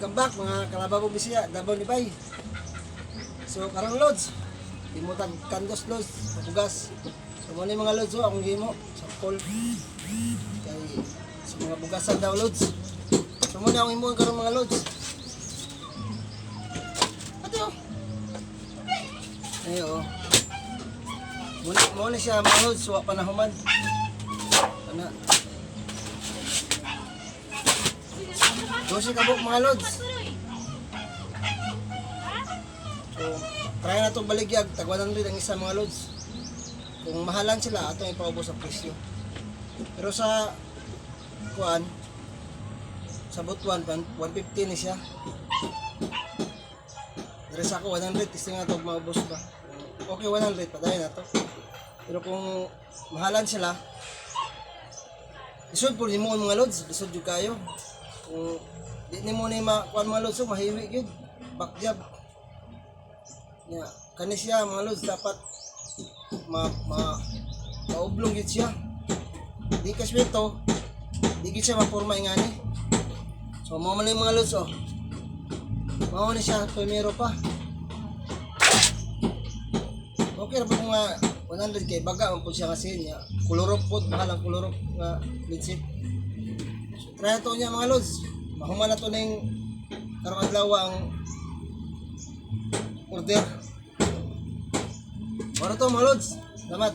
Welcome back, mga kalabaw Bisaya, Davao ni Bay. So karon, Lods, himo tag kandos, Lods, bugas. So mo ni, mga Lods, oh, akong gihimo sample. Kay sa mga bugasan daw, Lods. So mo ni akong himuon karon, mga Lods. Ato. Ay oh. Mo ni siya, mga Lods, wa pa na human. Ana. 12 kabuk, mga Lods. So, try na itong baligyag, tag 100 ang isa, mga Lods. Kung mahalan sila, atong ipaubos ang presyo. Pero sa kuan, sa Butuan, 150 ni siya. Pero sa ako, 100, testing na ito maubos ba. Okay, 100, padayon na to. Pero kung mahalan sila, lisod po nimo, mga Lods, lisod jud kayo. Kung di nimo ni makuan, mga Lods, so mahiwi gyud. Back job. Ya, kani siya, mga Lods, dapat ma ma maoblong gyud siya. Di ka swelto, di gyud siya mapurma ingani. So mao man yung mga Lods, oh. Mao ni siya primero pa. Okay ra po kung nga 100 kay baga man po siya kasi niya. Kulorop po, mahal ang kulorop nga legit. So, try to niya, mga Lods. Mahuman na to ning karong adlaw ang order. Mao to, mga Lods. Salamat.